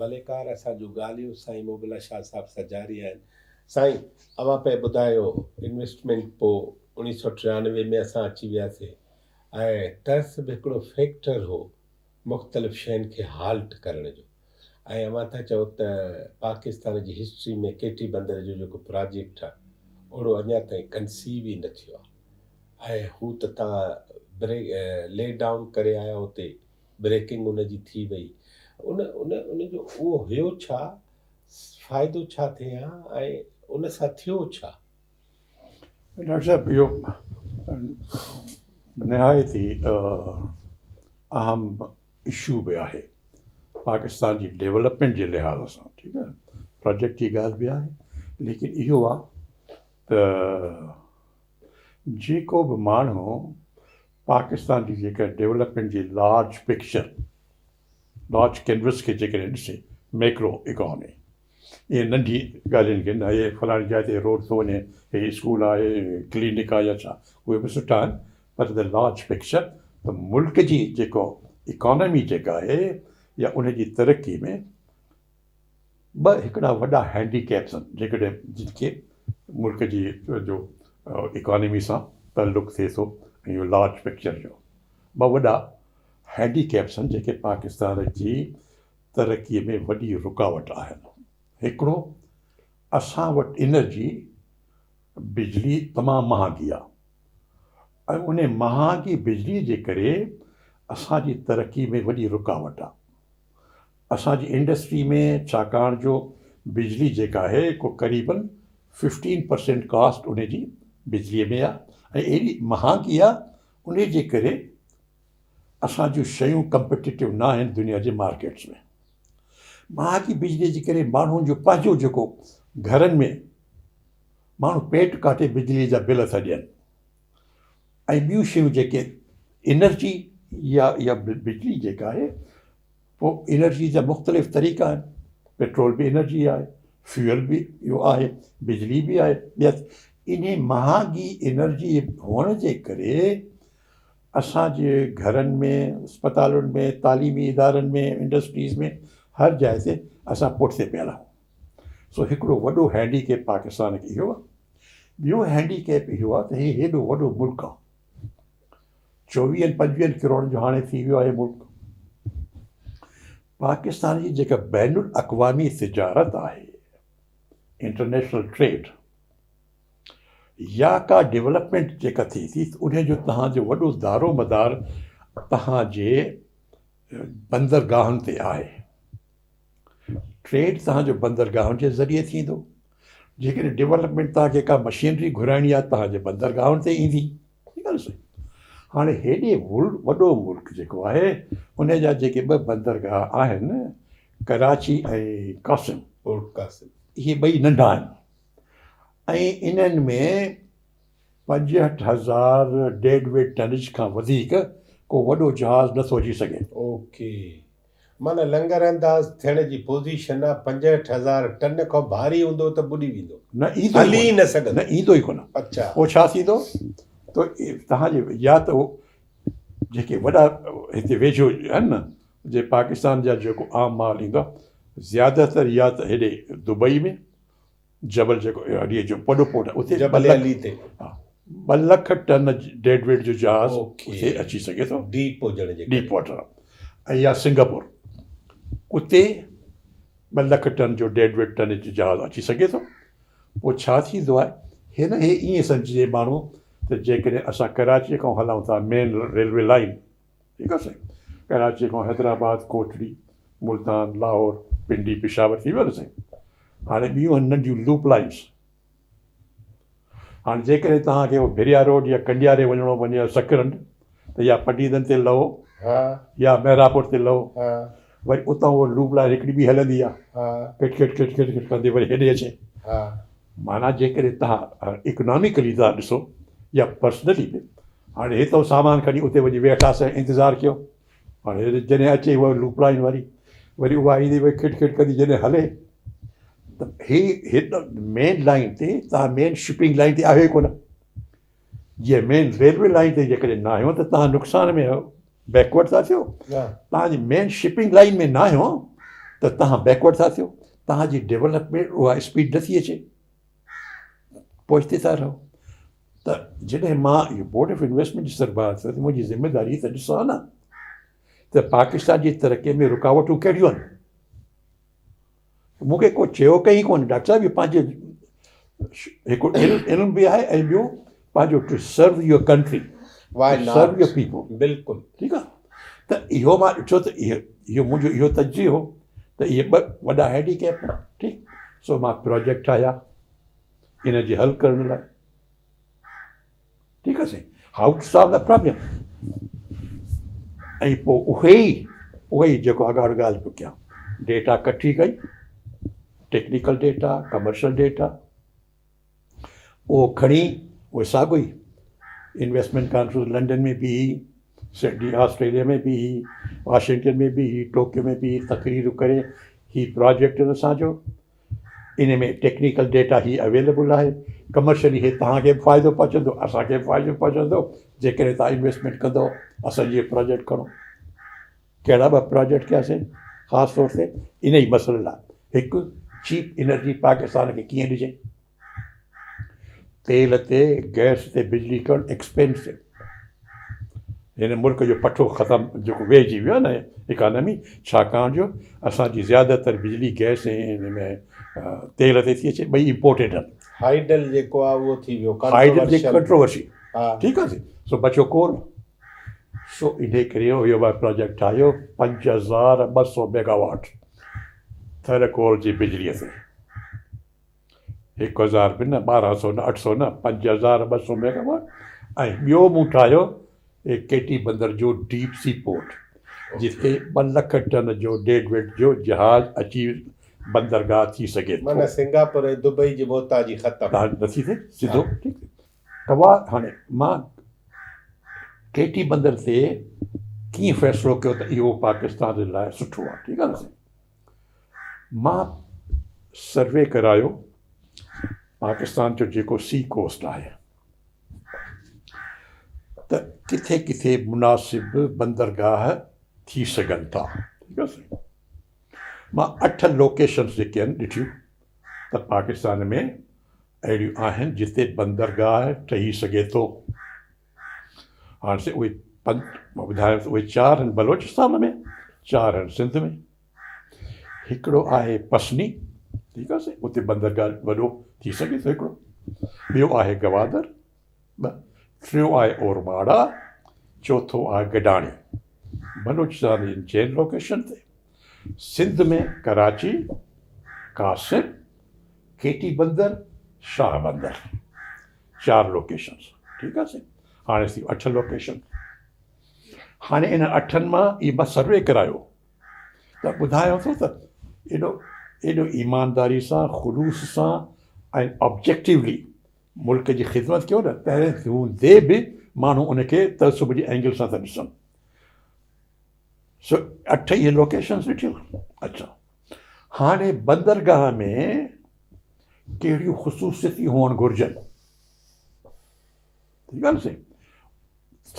ڀليڪار اسان جون ڳالهيون سائين موبلا شاهه صاحب سان جاري آهن. سائين اوهان پئي ٻڌايو انويسٽمينٽ پو 1993 ۾ اسان اچي وياسي ۽ ترس به هڪڙو فيڪٽر هو مختلف شين کي هالٽ ڪرڻ جو ۽ اوهان ٿا چئو ته پاڪستان جي هسٽري ۾ ڪيٽي بندر جو جيڪو پراجيڪٽ آهي اهڙو اڃا تائين ڪنسيو ئي نه ٿيو آهي ۽ هو ته توهان بري لي ڊائون ڪري آيا اتي بريڪنگ ان جي ٿي وئي ان ان ان جو اهو هيو ڇا فائدو ڇا ٿئي ها ۽ ان سان ٿيو ڇا؟ ڊاڪٽر صاحب اهو نهايت ئي اهم اشو به آهي پاڪستان جي ڊيولپمينٽ جي لحاظ سان ٺيڪ آهي پراجيڪٽ جي ڳالهه به آهي ليڪن اهو آهي ته جيڪو به ماڻهو پاڪستان جي جيڪا ڊولپمينٽ جي لارج پڪچر، لارج ڪينوس کي جيڪڏهن ڏسي ميڪرو اڪانومي اهي ننڍي ڳالهين کي نه اهي فلاڻي جاء تي روڊ ٿو وڃي هي اسڪول آهي ڪلينڪ آهي يا ڇا اهي به سٺا آهن پر the large picture ته ملڪ جي جيڪو اڪانومي جيڪا آهي يا ان جي ترقي ۾ ٻه هڪڙا وڏا هينڊي ڪيپس آهن جيڪڏهن جن کي ملڪ جي جو اڪانومي سان تعلق ٿئي ٿو ۽ اهو لارج پڪچر جو ٻه وڏا هينڊي ڪيپس آهن جيڪي پاڪستان جي ترقي ۾ وڏي رڪاوٽ آهن هڪڙو اسان وٽ انرجي بجلي تمام مهانگي آهي ۽ ان مهانگي بجلي جي ڪري اسان جي ترقي ۾ وڏي رڪاوٽ آهي اسان جي انڊسٽري ۾ ڇاڪاڻ جو بجلي جيڪا آهي ڪو قريبن ففٽين پرسينٽ ڪاسٽ ان جي بجلي ۾ آهي ۽ ايڏي مهانگي آهي ان جي ڪري اسان جون شيون ڪمپيٽيٽو نه آهن دنيا جي مارڪيٽس ۾ مهانگي بجلي جي ڪري ماڻهن جو پنهنجو جيڪو گهرن ۾ ماڻهو پيٽ ڪاٽي بجلي جا بل ٿا ڏين ۽ ٻيون شيون جيڪي انرجي يا يا بجلي جيڪا آهي پوء انرجي جا مختلف طريقا آهن پيٽرول به انرجي آهي فيول به اهو آهي بجلي به آهي ٻيا انهي مهانگي انرجي هئڻ جي ڪري اسان جي گهرن ۾ اسپتالن ۾ تعليمي ادارن ۾ انڊسٽريز ۾ هر جاء تي اسان پٺتي پيل آهيون سو هڪڙو وڏو هينڊي ڪيپ پاڪستان کي اهو آهي ٻيو هينڊي ڪيپ اهو آهي ته هي هيڏو وڏو ملڪ آهي. چوويهن پنجويهن ڪروڙن جو هاڻي ٿي ويو آهي ملڪ. پاڪستان جي جيڪا بين الاقوامي تجارت آهي، انٽرنيشنل ٽريڊ، يا ڪا ڊولپمينٽ جيڪا ٿئي ٿي ان جو تهان جو وڏو دارو مدار تهان جي بندرگاهن تي آهي. ٽريڊ توهان جو بندرگاهن جي ذريعي ٿيندو. جيڪڏهن ڊولپمينٽ توهان کي ڪا مشينري گهرائڻي آهي توهان جي بندرگاهن تي ايندي. ٺيڪ آهي نه سائين. هاڻي هيڏي وڏو ملڪ جيڪو آهي ان جا جيڪي ٻه بندرگاهه آهن ڪراچي ۽ قاسم پورٽ قاسم اهي ٻئي ننڍا آهن ۽ انهن ۾ 65,000 ڊيڊ ويٽ ٽنج کان وڌيڪ ڪو وڏو جهاز نٿو اچي سگهي. اوڪي معنيٰ لنگر انداز ٿيڻ جي پوزيشن آ 65,000 ٽن کان ڀاري هوندو ته ٻڏي ويندو. نه ايندو ئي هلي ڪونه. نه سگهندو. نه ايندو ئي ڪونه. اڇا. پوء ڇا ٿيندو ته توهان جي يا ته جيڪي وڏا هتي ويجهو آهن نه جي پاڪستان جا جيڪو عام مال ايندو آ زياده تر يا ته هيڏي دبئي ۾ جبل جيڪو علي جو وڏو پورٽ آهي اتي جبل علي تي ها 2 لک ٽن ڊيڊ ويٽ جو جهاز اتي اچي سگهي ٿو ڊيپ هجڻ جي ڊيپ واٽر ۽ يا سنگاپور اتي 2 لک ٽن جو ڊيڊ ويٽ ٽن جو جهاز اچي سگهي ٿو پوء ڇا ٿيندو آهي هن هي ائين سمجهجي ماڻهو ته جيڪڏهن اسان ڪراچي کان هلون ٿا مين ريلوي لائين ٺيڪ آهي سائين ڪراچي کان حيدرآباد ڪوٽڙي ملتان لاهور پنڊي پشاور ٿي ويو نه سائين هاڻي ٻيون آهن ننڍيون لوپ لائنس هاڻي جيڪڏهن توهان کي ڀريا روڊ يا ڪنڊياري وڃڻو پوندي يا سڪرنڊ ته يا پڊيدن تي لهو يا مهراپور تي لهو وري اتان اها لوپ لائن هڪڙي ٻي هلندي آهي کٽ کٽ کٽ کٽ کٽ ڪندي وري هيڏي اچي معنيٰ جيڪڏهن توهان اڪناميڪلي ٿا ڏسو يا پرسنلي به هاڻي هتان سامان کڻي اتي وڃي ويٺاسين انتظار ڪيو هاڻي جڏهن اچي اها لوپ لائن واري وري اها ايندي وري کٽ کٽ ڪندي جڏهن هلي ته هي هت مين لائن تي توهان مين شپنگ لائن تي آهيو ئي ڪونه جيئن مين ريلوي لائن تي جيڪڏهن نه آهيو ته توهان نقصان ۾ آهيو بيڪورڊ ٿا ٿيو توهان جي مين شپنگ لائن ۾ نه آهيو ته توهان بيڪورڊ ٿا ٿيو، توهان جي ڊولپمينٽ اها اسپيڊ نٿي اچي، پوئتي ٿا رهو. ته جڏهن مان اهو بورڊ آف انويسٽمينٽ جي سربراهه ٿيس ته منهنجي ذميواري ته ڏسان نه ته پاڪستان جي ترقي ۾ رڪاوٽون ڪهڙيون آهن. مون کي ڪو چيو ڪئين ڪونه ڊاڪٽر صاحب اهو پنهنجي هڪ علم به آهي ۽ ٻيو پنهنجو to serve your country serve your people بلڪل ٺيڪ آهي ته اهو مان ڏٺو ته اهو منهنجو اهو تجزيو هو ته اهي ٻه وڏا هينڊي ڪيپ ٺيڪ سو مان پروجيڪٽ ٺاهيا ان جي حل ڪرڻ لاء ٺيڪ آهي سائين how to solve the problem ۽ پوء اهي ئي اهي ئي جيڪو اڳاڙو ڳالهه پيو ڪيان ڊيٽا ڪٺي ڪئي ٽيڪنيڪل ڊيٽا ڪمرشل ڊيٽا اهو کڻي اهو ساڳو ئي انويسٽمينٽ ڪانفرنس لنڊن ۾ بيهي سڊني آسٽريليا ۾ بيهي واشنگٽن ۾ بيهي ٽوڪيو ۾ بيهي تقريرون ڪري هي پراجيڪٽ اسان جو ان ۾ ٽيڪنيڪل ڊيٽا هي اويليبل آهي ڪمرشلي هي توهان کي به فائدو پهچندو اسان کي به فائدو پهچندو جيڪڏهن توهان انويسٽمينٽ ڪندو اسان جي پراجيڪٽ کڻو ڪهڙا ٻه پراجيڪٽ ڪياسين خاص طور تي ان ئي مسئلي لاء هڪ چيپ انرجي پاڪستان کي ڪيئن ڏجي تيل تي گئس تي بجلي ڪرڻ ايڪسپينسو هن ملڪ جو پٺو ختم جيڪو ويهجي ويو آهي نه اڪانمي ڇاڪاڻ جو اسان جي زياده تر بجلي گئس ۽ ان ۾ تيل تي ٿي اچي ٻئي امپورٽيڊ آهن. هائيڊل جيڪو آهي اهو ٿي ويو هائيڊل جي ڪنٽروورشي ٺيڪ آهي سو بچيو ڪول سو انهي ڪري اهو مان پراجيڪٽ ٺاهيو 5200 ميگاواٽ ٿر ڪول جي بجلي تي. هڪ هزار به نه، 1200 نه، 800 نه، 5200 ميگاواٽ ۽ ٻيو مون ٺاهيو ڪيٽي بندر جو ڊيپ سي پورٽ جتي 2 لک ٽن جو ڊيڊ ويٽ جو جهاز اچي بندرگاهه ٿي سگهي ٿو. معنيٰ سنگاپور ۽ دبئي جي محتاجي ختم. نٿي ٿئي سڌو ٺيڪ ڪوا هاڻي مان ڪيٽي بندر تي ڪيئن فيصلو ڪيو ته اهو پاڪستان جي لاء سٺو آهي ٺيڪ آهي نه سائين. مان سروي ڪرايو پاڪستان جو جيڪو سي ڪوسٽ آهي ته ڪٿي ڪٿي مناسب بندرگاهه ٿي سگهن ٿا ٺيڪ آهي سائين مان اٺ لوڪيشنس جيڪي آهن ڏٺيون ته پاڪستان ۾ اهڙيون آهن جتي بندرگاهه ٺهي سگهي ٿو هاڻ سائين اهي پنج مان ٻڌايو ته اهي چار آهن بلوچستان ۾ چار آهن سنڌ ۾ هڪڙو آهي پسني ٺيڪ آهي سائين اتي بندرگاهه وڏو ٿي سگهي ٿو هڪڙو ٻيو آهي گوادر ٻه ٽيون آهي اورماڙا چوٿون آهي گڏاڻي بلوچستان جي چئن لوڪيشن تي سنڌ ۾ ڪراچي قاسم ڪيٽي بندر شاهه بندر چار لوڪيشنس ٺيڪ آ سائين هاڻي ٿي اٺ لوڪيشن هاڻي ان اٺن مان اي مان سروي ڪرايو ته ٻڌايو ٿو ته ايڏو ايڏو ايمانداري سان خلوص سان ۽ آبجيڪٽيولي ملڪ جي خدمت ڪيو نه تنهن هوندي به ماڻهو ان کي تعصب جي اينگل سان ٿا ڏسن سو اٺ اهي لوڪيشنس ڏٺيون اڇا هاڻي بندرگاهه ۾ ڪهڙيون خصوصيتون هئڻ گهرجن؟ ٺيڪ آهي نه سائين؟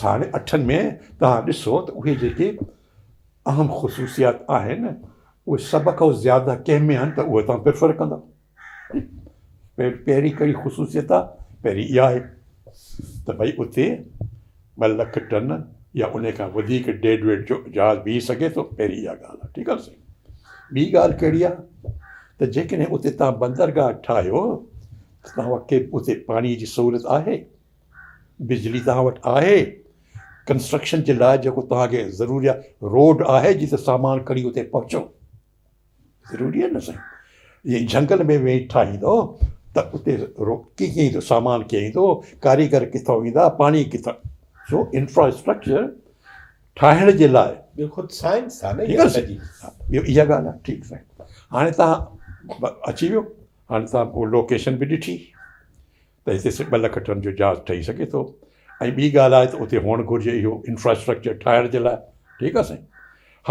هاڻي اٺن ۾ توهان ڏسو ته اهي جيڪي اهم خصوصيات آهن اهي سڀ کان زياده ڪنهن ۾ آهن ته اهي توهان پريفر ڪندا. پهرين ڪهڙي خصوصيت آهي؟ پهرين اها آهي ته ڀئي اتي 2 لک ٽن يا ان کان وڌيڪ ڊيڊ ويٽ جو جهاز بيهي سگهي ٿو پهرين اها ڳالهه آهي ٺيڪ آهي نه سائين. ٻي ڳالهه ڪهڙي آهي ته جيڪڏهن اتي توهان بندرگاهه ٺاهيو ته توهان وٽ اتي پاڻي جي سهولت آهي، بجلي توهان وٽ آهي، ڪنسٽرڪشن جي لاء جيڪو توهان کي ضروري آهي روڊ آهي جتي سامان کڻي اتي پهچو ضروري آهي نه سائين جي جهنگل ۾ ويهي ٺاهيندو ته اتي ڪيئن ايندو سامان ڪيئن ايندو ڪاريگر ڪٿان ايندا پاڻي ڪٿان سو انفراسٽرڪچر ٺاهڻ جي لاء. ٻيو خود سائنس آ نه اها سڄي. ٻيو اها ڳالهه آ ٺيڪ سائين هاڻي توهان اچي ويو هاڻي توهان پوء لوڪيشن به ڏٺي ته هتي 2 لک ٽن جو جهاز ٺهي سگهي ٿو ۽ ٻي ڳالهه آهي ته اتي هئڻ گهرجي اهو انفراسٽرڪچر ٺاهڻ جي لاء ٺيڪ آ سائين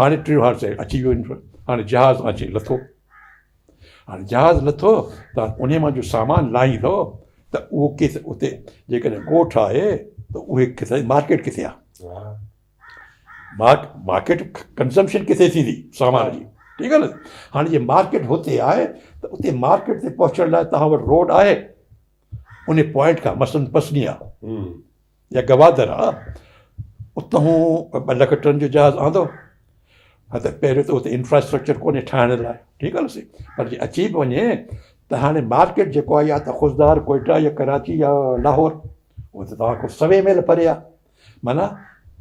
هاڻي ٽيون هاڻي سائين اچي ويو هاڻي جهاز اچي لٿو هاڻي جهاز لٿو ته انهي مان جو سامان لاهيندو ته اهو ڪٿي اتي جيڪڏهن ڳوٺ آهي ته اهي ڪٿي مارڪيٽ ڪٿي آهي مارڪيٽ ڪنزمپشن ڪٿي ٿيندي سامان جي ٺيڪ آهي نه. هاڻي جي مارڪيٽ هتي آهي ته اتي مارڪيٽ تي پهچڻ لاء توهان وٽ روڊ آهي ان پوائنٽ کان مثلاً پسني آهي يا گوادر آهي اتان 2 لک ٽن جو جهاز آندو ها ته پهريون ته اتي انفراسٽرڪچر ڪونهي ٺاهڻ لاء، ٺيڪ آهي نه سائين. پر جي اچي به وڃي ته هاڻي مارڪيٽ جيڪو آهي يا ته خضدار، ڪوئٽا يا ڪراچي يا لاهور، اهو ته توهان کان سوين ميل پري آهي. معنيٰ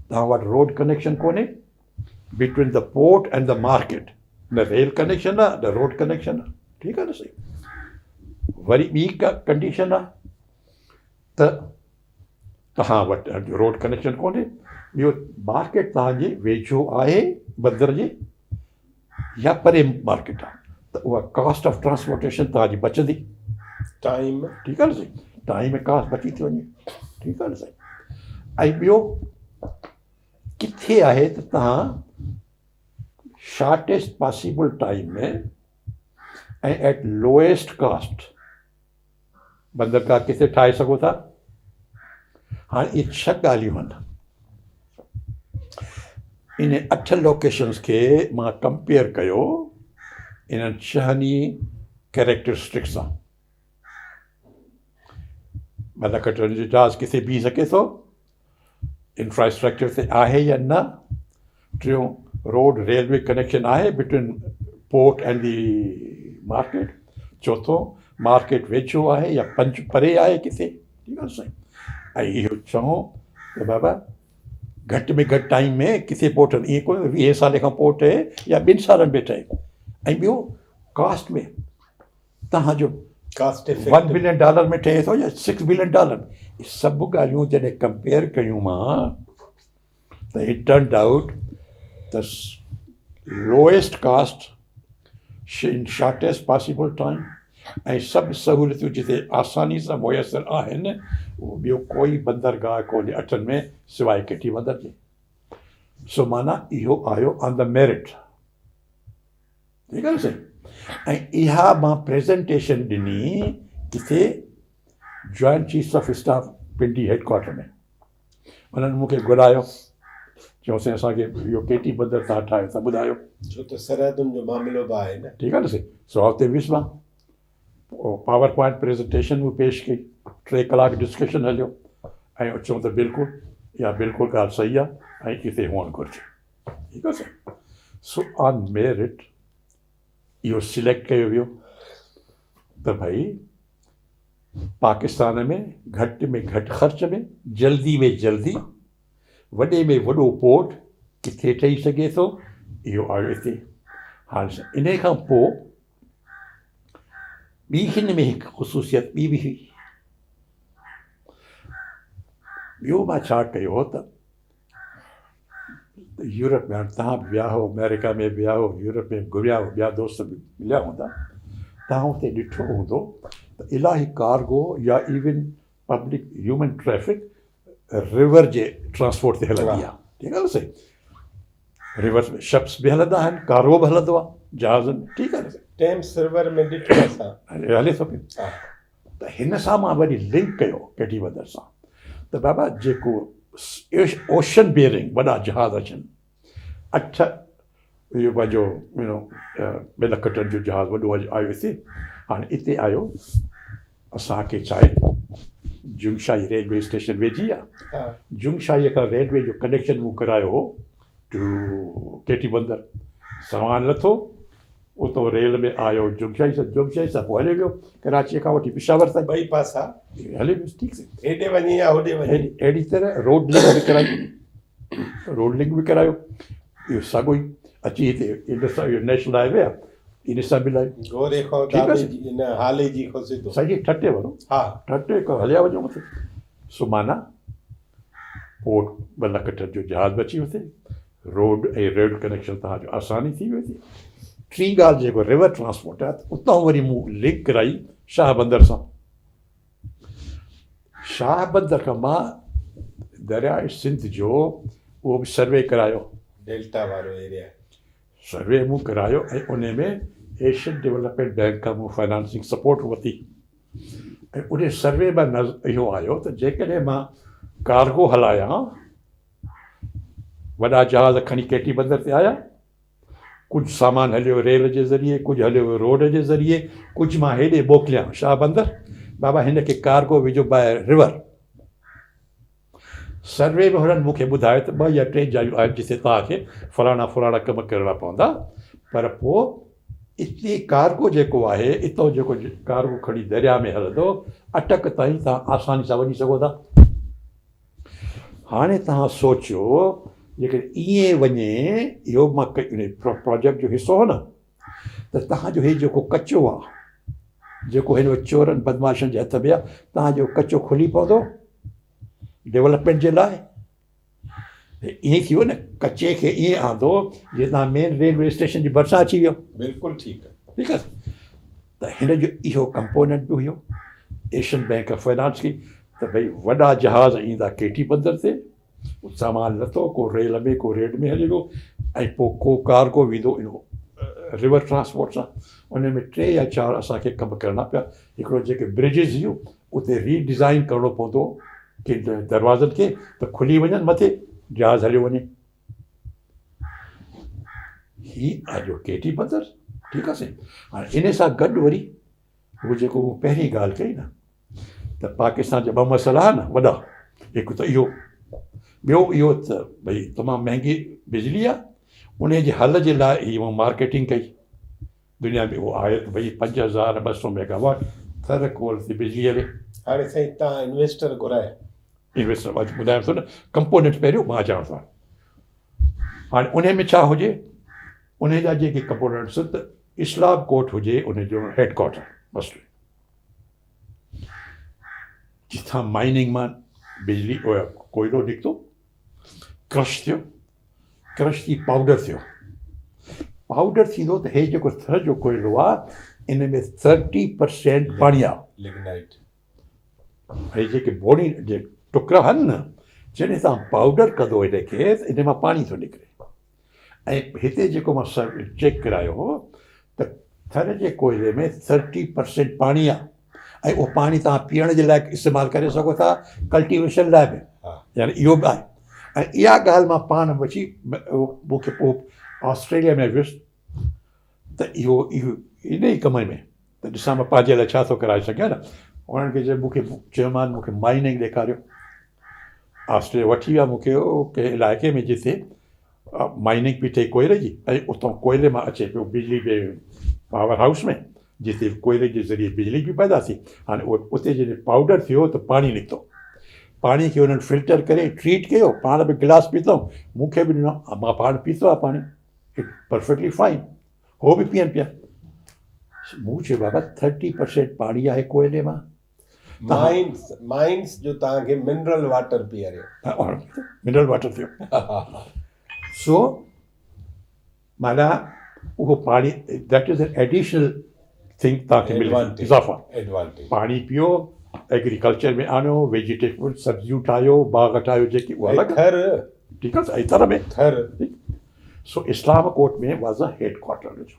توهان وٽ روڊ ڪنيڪشن ڪونهي between the port and the market, نه ريل ڪنيڪشن آهي نه روڊ ڪنيڪشن آهي، ٺيڪ آهي نه سائين. وري ٻي ڪنڊيشن آهي ته توهان وٽ روڊ ڪنيڪشن ڪونهي، ٻيو مارڪيٽ توهان جي ويجهو آهي بندر جي يا پري مارڪيٽ آهي ته اها ڪاسٽ آف ٽرانسپورٽيشن توهان جي بچندي، ٽائيم، ٺيڪ آهي نه سائين، ٽائيم ۽ ڪاسٽ بچي ٿي وڃي، ٺيڪ آهي نه سائين. ۽ ٻيو ڪٿي آهي ته توهان shortest possible time ۾ ۽ at lowest cost بندرگاهه ڪٿي ٺاهي سگهو ٿا. هاڻي اهي 6 ڳالهيون آهن. ان 8 لوڪيشنز کي مان ڪمپيئر ڪيو انهن ڇهن ئي ڪيريڪٽرسٽڪس سان. 2 لک ٽن جو جهاز ڪٿي بيهي سگهي ٿو، انفراسٽرڪچر تي آهي يا نه، ٽيون روڊ ريلوي ڪنيڪشن آهي between port and the market, چوٿون مارڪيٽ ويجهو آهي يا پنج پري آهي ڪٿي، ٺيڪ آهي سائين. ۽ اهو ڇهون ته بابا گهٽ ۾ گهٽ ٽائيم ۾ ڪٿي پورٽ ٺهندي، ائين ڪونهي 20 سالي کان پوء ٺهي يا 2 سالن ۾ ٺهي. ۽ ٻيو ڪاسٽ ۾ توهان جو ڪاسٽ 1 بلين ڊالر ۾ ٺهي ٿو يا 6 بلين ڊالر ۾، اهي سڀ ڳالهيون جڏهن ڪمپيئر ڪيون مان ته it turned out ته lowest cost in shortest possible time ۽ سڀ سهولتيون جتي آساني سان ميسر آهن اهو ٻيو ڪوئي بندرگاهه ڪونهي اٺن ۾ سواء ڪيٽي بندر جي. سو معنيٰ اهو آيو آن the merit. ٺيڪ آهي نه سائين. ۽ اها مان پريزنٽيشن ڏني ڪٿي joint chiefs of staff Pindi head quarter ۾. انهن مون کي گهرايو، چيو سائين اسان کي اهو ڪيٽي بندر توهان ٺاهيو ٿا ٻڌايو. ڇو ته سرحدن جو معاملو به آهي نه. ٺيڪ آهي نه سائين. سو اتي ويس مان، پاور پوائنٽ پريزنٽيشن مون پيش ڪئي، 3 ڪلاڪ ڊسڪشن هليو ۽ چيو ته بلڪل اها بلڪل ڳالهه صحيح آهي ۽ اتي هئڻ گهرجي. ٺيڪ آهي سائين. سو آن ميرٽ اهو سليڪٽ ڪيو ويو ته ڀئي پاڪستان ۾ گهٽ ۾ گهٽ خرچ ۾ جلدي ۾ جلدي وڏي ۾ وڏو پورٽ ڪٿي ٺهي سگهي ٿو، اهو آيو هتي. هاڻي انهي کان پوء ٻي هن ۾ هڪ خصوصيت ٻي به هئي. ٻيو مان ڇا ڪيو ته يورپ ۾ هاڻي توهان به ويا هئو، آمريڪا ۾ به ويا هئو، يورپ ۾ به گهميا هئو، ٻيا دوست به مليا هوندا، توهان اتي ڏٺو هوندو ته الاهي ڪارگو يا ايون پبلڪ هيومن ٽريفڪ ريور جي ٽرانسپورٽ تي هلندي آهي. ٺيڪ آهي نه سائين؟ ريور ۾ شپس به هلندا آهن، ڪارگو به هلندو آهي، جهازن، ٺيڪ آهي نه سائين؟ ٽيمس ريور ۾ ڏٺو اسان. هلي ٿو پيو. ته هن سان مان وري لنڪ ڪيو ڪيٽي بندر سان ته بابا جيڪو اوشن بيئرنگ وڏا جهاز اچن، 8 اهو پنهنجو يو نو 2 لک ٽن جو جهاز وڏو آيو هتي، هاڻي اتي آيو اسان کي ڇا آهي جنگشاهي ريلوي اسٽيشن ويجهي آهي، جنگشاهي کان ريلوي جو ڪنيڪشن مون ڪرايو هو ٽو ڪيٽي بندر، سامان لٿو اتو ريل ۾ آيو جنگشاهي سان، جنگشاهي سان پوء هليو ويو ڪراچيء کان وٺي پشاور تائين. ٻئي پاسا. هليو ويس ٺيڪ سي. هيڏي وڃي يا هوڏي وڃي. اهڙي طرح روڊ لنڪ به ڪرائي، روڊ لنڪ به ڪرايو، اهو ساڳيو ئي اچي هتي انڊس اهو نيشنل هاء وي آهي ان سان ملائي. گوري کان دادي جي نه هالي جي کان سڌو. سائين جي ٺٽي وارو. ها. ٺٽي کان هليا وڃو مٿي. سو معنيٰ پورٽ 2 لک ٽن جو جهاز به اچي ويو ٿي، روڊ ۽ ريل ڪنيڪشن توهان جو آساني ٿي ويو ٿي. ٽين ڳالهه جيڪو ريور ٽرانسپورٽ آهي ته اتان وري مون لنڪ ڪرائي شاهه بندر سان. شاهه بندر کان مان درياء سنڌ جو اهو به سروي ڪرايو. ڊيلٽا وارو ايريا. سروي مون ڪرايو ۽ ان ۾ ايشين ڊولپمينٽ بئنڪ کان مون فنانسنگ سپورٽ ورتي. ۽ ان سروي مان اهو آيو ته جيڪڏهن مان ڪارگو هلايان، وڏا جهاز کڻي ڪيٽي بندر تي آيا، ڪجهه سامان هليو ريل جي ذريعي، ڪجهه هليو ويو روڊ جي ذريعي، ڪجهه مان هيڏي موڪليان شاهه بندر، بابا هن کي ڪارگو وجهو باء رور. سروي ۾ هنن مون کي ٻڌايو ته ٻه يا ٽي جايون آهن جتي توهان کي فلاڻا فلاڻا ڪم ڪرڻا پوندا پر پوء اتي ڪارگو جيڪو آهي اتو جيڪو ڪارگو کڻي درياء ۾ هلندو اٽڪ تائين توهان آساني سان وڃي سگهو ٿا. هاڻي توهان سوچيو جيڪڏهن ائين وڃي اهو به مان ان پراجيڪٽ جو حصو هو نه ته توهان جو هي جيڪو ڪچو آ جيڪو هن وقت چورن بدمعاشن جي هٿ ۾ آ توهان جو ڪچو کلي پوندو ڊولپمينٽ جي لاء ائين ٿي ويو نه ڪچي کي ائين آندو جيئن توهان مين ريلوي اسٽيشن جي ڀرسان اچي ويو. بلڪل ٺيڪ. ٺيڪ آ ته هن جو اهو ڪمپوننٽ به هيو ايشين بينڪ آف فنانس کي ته ڀئي وڏا جهاز ايندا ڪيٽي بندر تي سامان لٿو ڪو ريل ۾ ڪو ريڊ ۾ هلي ويو ۽ پوء ڪو ڪارگو ويندو انهو ريور ٽرانسپورٽ سان ان ۾ ٽي يا چار اسان کي ڪم ڪرڻا پيا هڪڙو جيڪي برجز هيون اتي ري ڊزائن ڪرڻو پوندو ڪن دروازن کي ته کلي وڃن مٿي جهاز هليو وڃي هي آجو ڪيٽي بندر ٺيڪ آ سائين هاڻي ان سان گڏ وري هو جيڪو مون پهرين ڳالهه ڪئي نه ته پاڪستان جا ٻه مسئلا آهن وڏا هڪ ته اهو ٻيو اهو ته ڀئي تمام مهنگي بجلي آهي ان جي حل جي لاء هي مون مارڪيٽنگ ڪئي دنيا ۾ اهو آهي ته ڀئي 5200 ميگاواٽ ٿر ڪول تي بجلي هلي. هاڻي سائين تان انويسٽر گهرايا. انويسٽر مان ٻڌايان ٿو نه ڪمپونينٽ پهريون مان اچان ٿو هاڻي انهي ۾ ڇا هجي انهي جا جيڪي ڪمپونينٽس ته اسلام ڪوٽ هجي ان جو هيڊ ڪوارٽر مسئلو جتان مائننگ مان بجلي ڪوئلو نڪتو ڪرش ٿيو ڪرش ٿي پائوڊر ٿيو پائوڊر ٿيندو ته هي جيڪو ٿر جو ڪوئلو آ ان ۾ 30% پاڻي آ لگنائٽ هي جيڪي بوڻي جي ٽڪرا آهن نه جڏهن توهان پائوڊر ڪندو هن کي ته ان مان پاڻي ٿو نڪري ۽ هتي جيڪو مان چيڪ ڪرايو هو ته ٿر جي ڪوئلي ۾ 30% پاڻي آ ۽ اهو پاڻي توهان پيئڻ جي لاء استعمال ڪري سگهو ٿا ڪلٽيويشن لاء به يعني اهو به آهي ۽ اها ڳالهه مان پاڻ وٺي مون کي پوء آسٽريليا ۾ ويس ته اهو اهو ان ئي ڪم ۾ ته ڏسان مان پنهنجي لاء ڇا ٿو ڪرائي سگهيان نه انهن کي چيو مون کي چيومان مون کي مائننگ ڏيکاريو آسٽريليا وٺي ويا مون کي ڪنهن علائقي ۾ جتي مائننگ پئي ٿئي ڪوئلي جي ۽ اتان ڪوئلي مان اچي پيو بجلي جي پاور هائوس ۾ جتي ڪوئلي جي ذريعي بجلي پئي پيدا ٿي هاڻي اهو اتي جڏهن پائوڊر ٿيو ته پاڻي نڪتو پاڻي کي انهن فلٽر ڪري ٽريٽ ڪيو پاڻ به گلاس پيتو مون کي به ڏنو مان پاڻ پيتو آهي پاڻي پرفيڪٽلي فائن هو به پيئن پيا مون چيو بابا 30% پاڻي آهي ڪوئلي مان مائنس مائنس جو توهان کي منرل واٽر پياريو. منرل واٽر ٿيو سو معنيٰ اهو پاڻي that is an additional thing توهان کي ملي اضافا پاڻي پيو ايگريڪلچر ۾ آڻيو ويجيٽيبل سبزيون ٺاهيو باغ ٺاهيو جيڪي اها الڳ ٿر ٺيڪ آهي ٿر ۾ ٿر سو اسلام ڪوٽ ۾ واز ا هيڊ ڪوارٽر ان جو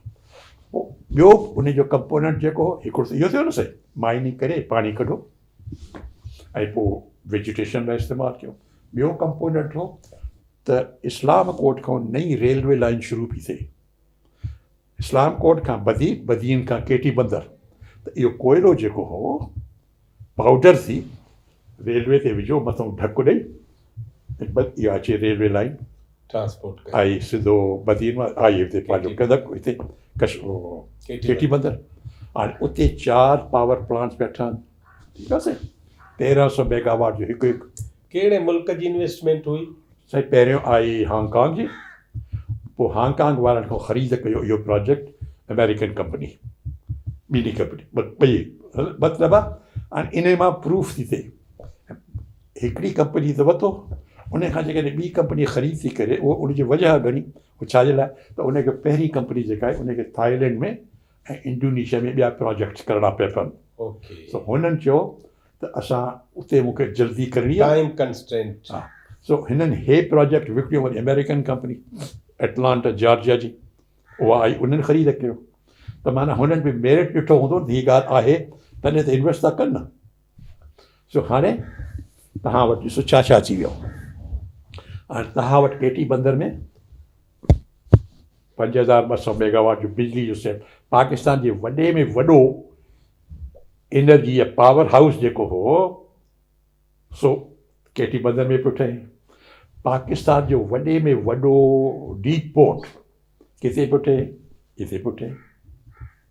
پوء ٻيو ان جو ڪمپوننٽ جيڪو هو هڪڙو ته اهو ٿيو نه سائين مائننگ ڪري پاڻي ڪڍو ۽ پوء ويجيٽيشن لاء استعمال ڪيو ٻيو ڪمپوننٽ هو ته اسلام ڪوٽ کان نئين ريلوي لائن شروع پئي ٿئي اسلام ڪوٽ کان بدين بدين کان ڪيٽي بندر ته اهو ڪوئلو جيڪو هو پائوڊر ٿي ريلوي تي وجهو مٿئون ڍڪ ڏئي ۽ بس اها اچي ريلوي لائين ٽرانسپورٽ ڪري آئي سڌو بدين مان آئي هتي پنهنجو ڪندڪ هتي ڪش ڪيٽي بندر هاڻي اتي چار پاور پلانٽس پيا ٺهن ٺيڪ آهي سائين 1300 ميگاواٽ جو هڪ هڪ. ڪهڙي ملڪ جي انويسٽمينٽ هئي؟ سائين پهريون آئي هانگ ڪانگ جي پوء هانگ ڪانگ وارن کان خريد ڪيو اهو پراجيڪٽ آمريڪن ڪمپني ٻنهي ڪمپني ٻئي مطلب هاڻي انهي مان پروف ٿي ٿئي هڪڙي ڪمپني ته وتو ان کان جيڪڏهن ٻي ڪمپني خريد ٿي ڪري اهو ان جي وجهه گهڻي هو ڇا جي لاء ته ان کي پهرين ڪمپني جيڪا آهي ان کي ٿائيلينڊ ۾ ۽ انڊونيشيا ۾ ٻيا پراجيڪٽس ڪرڻا پيا پون سو هنن چيو ته اسان اتي مون کي جلدي ڪرڻي آهي. ٽائيم ڪنسٽرينٽ. ها سو هنن هي پراجيڪٽ وڪڻيو وري آمريڪن ڪمپني ايٽلانٽا جارجيا جي اها آئي انهن خريد ڪيو ته معنيٰ هنن به ميرٽ ڏٺو هوندو نه هي ڳالهه آهي تڏهن ته انويسٽ ٿا ڪن نه سو هاڻي توهان وٽ ڏسو ڇا ڇا اچي ويو هاڻي توهان وٽ ڪيٽي بندر ۾ 5200 ميگاواٽ جو بجلي جو سيٽ پاڪستان جي وڏي ۾ وڏو انرجي يا پاور هائوس جيڪو هو سو ڪيٽي بندر ۾ پيو ٺهي. پاڪستان جو وڏي ۾ وڏو ڊيپ پورٽ ڪٿي پيو ٺهي؟ اتي پيو ٺهي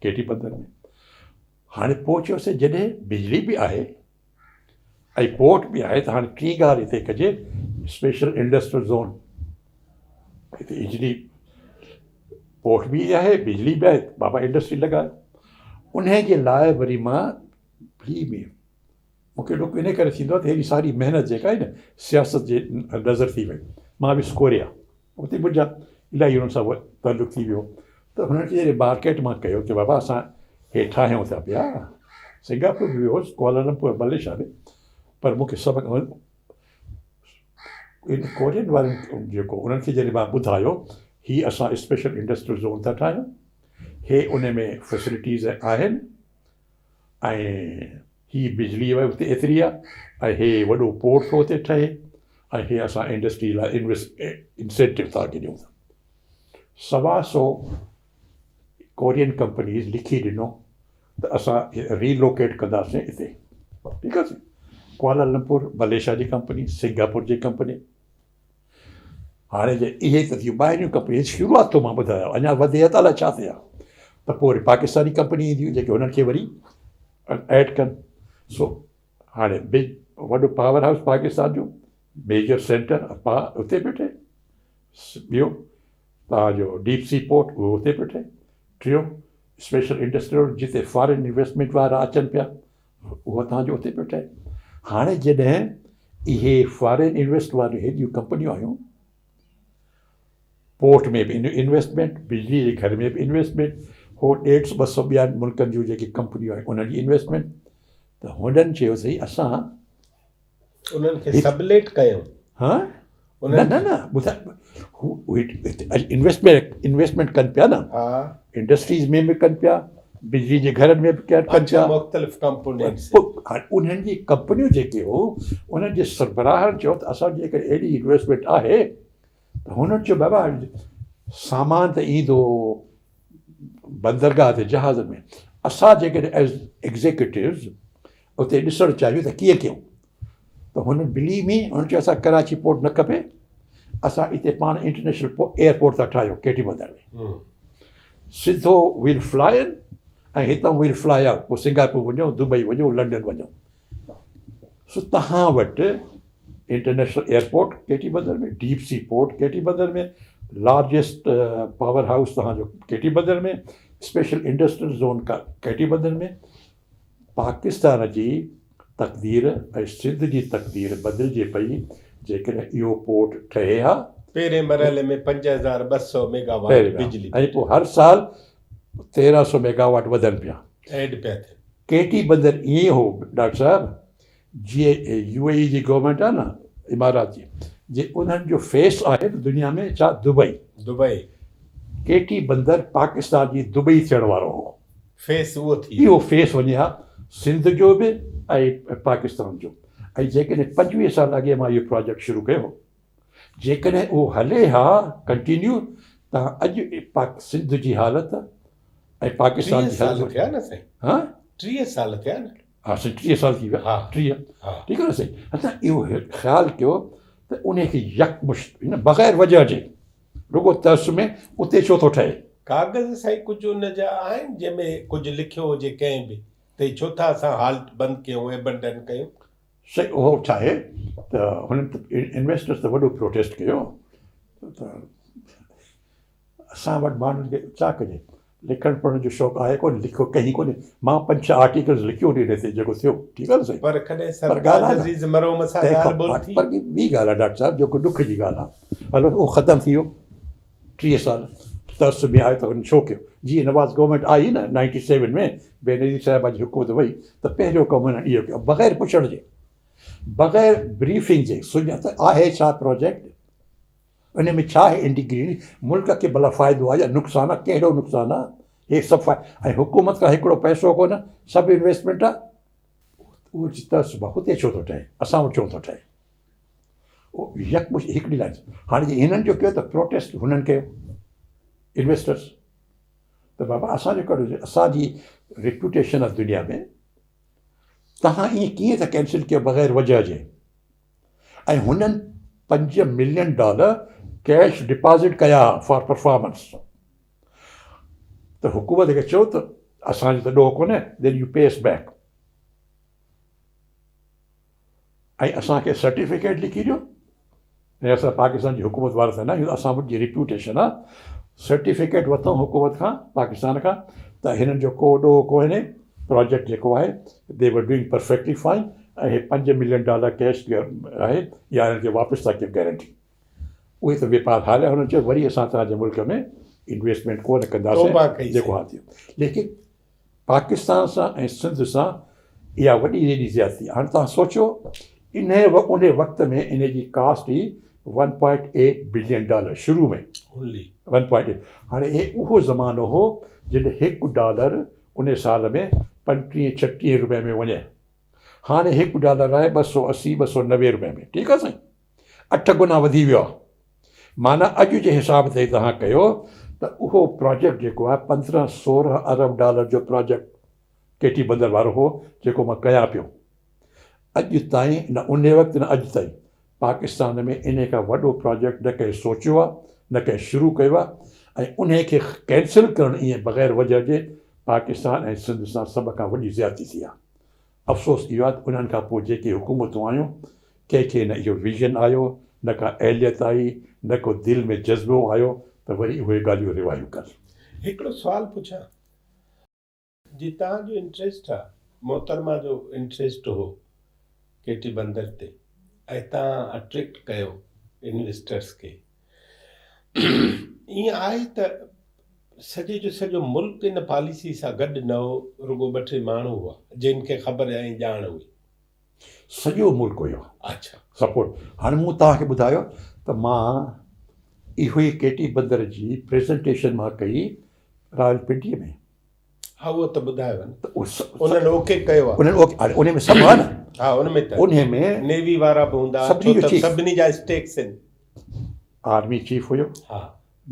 ڪيٽي بندر ۾. هاڻي پوء چيوسين جڏهن بجلي به آهي ۽ پورٽ به آهي ته هاڻي ٽين ڳالهه هتي ڪجي اسپيشل انڊسٽريل زون هتي اجلي پورٽ به آهي بجلي به آهي بابا انڊسٽري لڳايو انهي جي لاء وري مان پلي ۾ مونکي ڏک ان ڪري ٿيندو آهي ته هيڏي ساري محنت جيڪا آهي نه سياست جي نظر ٿي وئي مان ويس ڪوريا اتي منهنجا الاهي انهن سان تعلق ٿي ويو ته هنن کي جڏهن مارڪيٽ مان ڪيو ته بابا اسان هي ٺاهيون ٿا پيا سنگاپور به ويو هوس ڪوالالمپور ملائيشيا ۾ پر مون کي سڀ ان ڪورين وارن جيڪو انهن کي جڏهن مان ٻڌايو هي اسان اسپيشل انڊسٽريل زون ٿا ٺاهيون هي ان ۾ فيسلٽيز آهن ۽ هي بجلي اتي ايتري آهي ۽ هي وڏو پورٽ ٿو اتي ٺهي ۽ هي اسان انڊسٽري لاء انسينٽو ٿا ڏيون. سوا سو ڪورين ڪمپنيز لکي ڏنو ته اسان ري لوڪيٽ ڪنداسين اتي. ٺيڪ آهي سائين. ڪوالالمپور ملائيشيا جي ڪمپني، سنگاپور جي ڪمپني. هاڻي جي اهي ته ٿيون ٻاهريون ڪمپنيون شروعات ٿو مان ٻڌايان اڃا وڌي ته الائي ڇا ٿئي ها ته پوء وري پاڪستاني ڪمپني اينديون جيڪي هنن کي وري ايڊ ڪن سو هاڻي به وڏو پاور هائوس پاڪستان جو ميجر سينٽر پا اتي پيو ٺهي ٻيو توهان جو ڊيپ سي پورٽ اهو اتي پيو ٺهي ٽيون اسپيشل انڊسٽريل جتي فارن انويسٽمينٽ وارا اچن پيا اهو توهان جو اتي پيو ٺهي. هاڻي جڏهن اهي فارين انويسٽ واريون هيڏيون ڪمپنيون آيون، پورٽ ۾ به انويسٽمينٽ، بجلي جي گهر ۾ به انويسٽمينٽ، هو ڏيڍ سو ٻه سو ٻين ملڪن جون جيڪي ڪمپنيون آيون انهن جي انويسٽمينٽ ته هنن چيو سائين اسان انهن کي سبليٽ ڪيون. ها نه نه نه ٻڌاء هو انويسٽمينٽ انويسٽمينٽ ڪن پيا نه انڊسٽريز ۾ به ڪن پيا بجلي جي گهرن ۾ به ڪن پيا مختلف ڪمپونينٽس هاڻي انهن جي ڪمپنيون جيڪي هو انهن جي سربراهن چيو ته اسان جي جيڪڏهن اهڙي انويسٽمينٽ آهي ته هنن چيو بابا سامان ته ايندو بندرگاهه تي جهاز ۾ اسان جيڪڏهن ايز ايگزيڪيوٽوز اتي ڏسڻ چاهيون ته ڪيئن ڪيون ته هن بلي ۾ هن چيو اسان ڪراچي پورٽ نه کپي اسان اتي پاڻ انٽرنيشنل ايئرپورٽ ٿا ٺاهيون ڪيٽي بندر ۾ سڌو ويل فلاء ان ۽ هتان ويل فلاء آئوٽ پوء سنگاپور وڃو دبئي وڃو لنڊن وڃو سو تهان وٽ international airport Keti Bandar ۾ deep sea port Keti Bandar ۾ largest power house تهان جو Keti Bandar ۾ special industrial zone Keti Bandar ۾ Pakistan جي تقدير ۽ سنڌ جي تقدير بدلجي پئي جيڪڏهن اهو پورٽ ٺهي ها. پهرين مرحلي ۾ 5200 ميگا واٽ بجلي. ۽ پوء هر سال 1300 ميگا واٽ وڌن پيا. ايڊ پيا ٿين. ڪيٽي بندر ائين هو ڊاڪٽر صاحب جيئن يو اي اي جي گورنمينٽ آهي نه امارات جي جي انهن جو فيس آهي نه دنيا ۾ ڇا دبئي. دبئي. ڪيٽي بندر پاڪستان جي دبئي ٿيڻ وارو هو. فيس اهو ٿي. اهو فيس وڃي ها سنڌ جو به ۽ پاڪستان جو ۽ جيڪڏهن 25 سال اڳي مان اهو پراجيڪٽ شروع ڪيو هو جيڪڏهن اهو هلي ها ڪنٽينيو ته اڄ سنڌ جي حالت ۽ پاڪستان جي حالت 30 سال ٿيا نه سائين ها 30 سال ٿيا نه ها سائين 30 سال ٿي ويا 30 ٺيڪ آهي نه سائين اڇا اهو خيال ڪيو ته ان کي يڪمشت بغير وجهه جي رڳو ترس ۾ اتي ڇو ٿو ٺهي؟ ڪاغذ سائين ڪجهه ان جا آهن جنهن ۾ ڪجهه لکيو هجي ڪنهن به ته هي ڇو ٿا اسان هالٽ بند ڪيون ايبنڊن ڪيون. سائين اهو ڇا آهي ته هنن ته انويسٽرز ته وڏو پروٽيسٽ ڪيو ته اسان وٽ ماڻهن کي ڇا ڪجي لکڻ پڙهڻ جو شوق آهي ڪونه لکيو ڪنهن ڪونهي مان پنج ڇهه آرٽيڪلز لکيو ان تي جيڪو ٿيو ٺيڪ آهي نه سائين پر ڪڏهن سرتاج عزيز مرحوم سان ڳالهه ٻولهه ٿي؟ پر ٻي ڳالهه آهي ڊاڪٽر صاحب جيڪو ڏک جي ڳالهه آهي هلو اهو ختم ٿي ويو 30 سال ترس ۾ آيو ته هن ڇو ڪيو جيئن نواز گورنمينٽ آئي نه نائنٽي سيون ۾ بينظير صاحبه جي حڪومت وئي ته پهريون ڪم هنن اهو ڪيو بغير پڇڻ جي بغير بريفنگ جي سڃا ته آهي ڇا پروجيڪٽ ان ۾ ڇا آهي انٽيگريٽي ملڪ کي ڀلا فائدو آهي يا نقصان آهي ڪهڙو نقصان آهي هي سڀ ۽ حڪومت کان هڪڙو پئسو ڪونه سڀ انويسٽمينٽ آهي اهو ترس با هتي ڇو ٿو ٺهي اسان وٽ ڇو ٿو ٺهي اهو يڪمش هڪڙي لائن هاڻي جي هنن جو ڪيو ته پروٽيسٽ هنن ڪيو. انويسٽرس ته بابا اسان جو ڪهڙو اسان جي ريپيوٽيشن آهي دنيا ۾ توهان ائين ڪيئن ٿا ڪينسل ڪيو بغير وجهه جي ۽ هنن 5 ملين ڊالر ڪيش ڊپازٽ ڪيا فار پرفارمنس ته حڪومت کي چيو ته اسان جو ته ڏوهه ڪونهي then you pay us back ۽ اسان کي سرٽيفڪيٽ لکي ڏيو ۽ اسان پاڪستان جي حڪومت وارا ته نه آهيون اسان وٽ جي ريپيوٽيشن آ سرٽيفڪيٽ ورتائون حڪومت کان پاڪستان کان ته هنن جو ڪو ڏوهه ڪونهي پراجيڪٽ جيڪو آهي they were doing perfectly fine ۽ he 5 million dollar cash آهي يا هنن کي واپس ٿا ڪيون گارنٽي اهي ته وپار هاليا هنن چيو وري اسان توهان جي ملڪ ۾ انويسٽمينٽ ڪونه ڪنداسين جيڪو حال ٿيو ليڪن پاڪستان سان ۽ سنڌ سان اها وڏي وڏي زيادتي هاڻي توهان سوچيو انهي انهي وقت ۾ انهي جي ڪاسٽ هئي one point eight billion dollar شروع ۾ ون پوائنٽ ايٽ هاڻي هي اهو زمانو هو جڏهن هڪ ڊالر انهي سال ۾ 25 36 روپين ۾ وڃي هاڻي هڪ ڊالر آهي 280 290 روپين ۾ ٺيڪ آهي سائين اٺ گنا وڌي ويو آهي معنيٰ اڄ جي حساب تي توهان ڪيو ته اهو پراجيڪٽ جيڪو آهي 15 16 ارب ڊالر جو پراجيڪٽ ڪيٽي بندر وارو هو جيڪو مان ڪيان پيو اڄ تائين نه انهي وقت نه اڄ تائين پاڪستان ۾ انهي کان وڏو پراجيڪٽ نه ڪنهن سوچيو آهي نه ڪنهن شروع ڪيو آهي ۽ انهي کي ڪينسل ڪرڻ ائين بغير وجهه جي پاڪستان ۽ سنڌ سان سڀ کان وڏي زيادتي ٿي آهي. افسوس اهو آهي ته انهن کان پوء جيڪي حڪومتون آيون، ڪنهن کي نه اهو ويزن آيو، نه ڪا اهليت آئي، نه ڪو دل ۾ جذبو آيو ته وري اهي ڳالهيون روايون ڪن. هڪڙو سوال پڇان، جي توهان جو انٽريسٽ آ، محترمه جو انٽريسٽ هو ڪيٽي بندر تي ۽ توهان اٽريڪٽ ڪيو انويسٽرس کي، ائين آهي ته سڄي جو سڄو ملڪ ان پاليسي سان گڏ نه هو، رڳو ٻه ٽي ماڻهو هئا، جن کي خبر ۽ ڄاڻ هئي. سڄو ملڪ هيو. اڇا. سپورٽ. هاڻي مون توهان کي ٻڌايو ته مان اهو ئي ڪيٽي بندر جي پريزنٽيشن مان ڪئي راولپنڊيء ۾. ها اهو ته ٻڌايو نه. انهن اوڪي ڪيو آهي. انهن اوڪي هاڻي انهي ۾ سڀ آهي نه. ها ان ۾ ته. انهي ۾. نيوي وارا به هوندا ڇو ته سڀني جا اسٽيڪس آهن. آرمي چيف هيو. ها.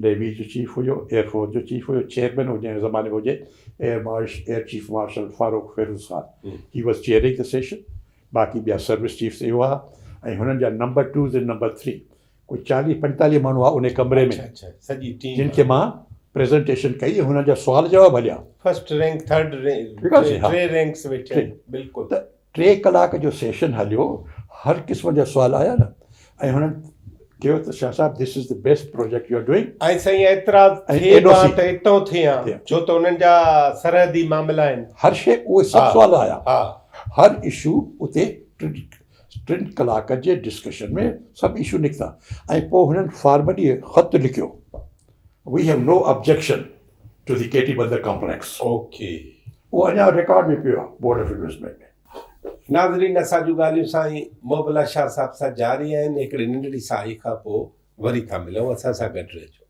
نيوي جو چيف هيو، ايئر فورس جو چيف هيو، چيئرمين هو جنهن زماني ۾ هجي air marsh air chief marshal Farooq Feroz Khan he was chairing the session باقي ٻيا سروس چيفس اهي هئا ۽ هنن جا نمبر ٽوز ۽ نمبر ٿري ڪوئي 40 45 ماڻهو هئا انهي ڪمري ۾ سڄي ٽيم جن کي مان پريزنٽيشن ڪئي هنن جا سوال جواب هليا. فرسٽ رينڪ ٿرڊ رينڪ ٽي رينڪس ويٺي آهن بلڪل. ته 3 ڪلاڪ جو سيشن هليو هر قسم جا سوال آيا نه ۽ هنن چيو ته شاهه صاحب this is the best project you are doing. ۽ سائين اعتراض ٿئي به ها ته اتئون ٿئي ها ڇو ته انهن جا سرحدي معاملا آهن. هر شيء اهي سڀ سوال آيا هر اشو اتي ٽن ڪلاڪن جي ڊسڪشن ۾ سڀ اشو نڪتا ۽ پوء هنن فارملي خط لکيو we have no objection to the Keti Bandar complex. Okay. اهو اڃا رڪارڊ ۾ پيو آهي بورڊ آف انويسٽمينٽ ۾. ناظرين اسان جون ڳالهيون سائين محب الله شاهه صاحب سان جاري آهن هڪڙي ننڍڙي ساهي کان پوء وري ٿا ملون اسان سان گڏ رهجو.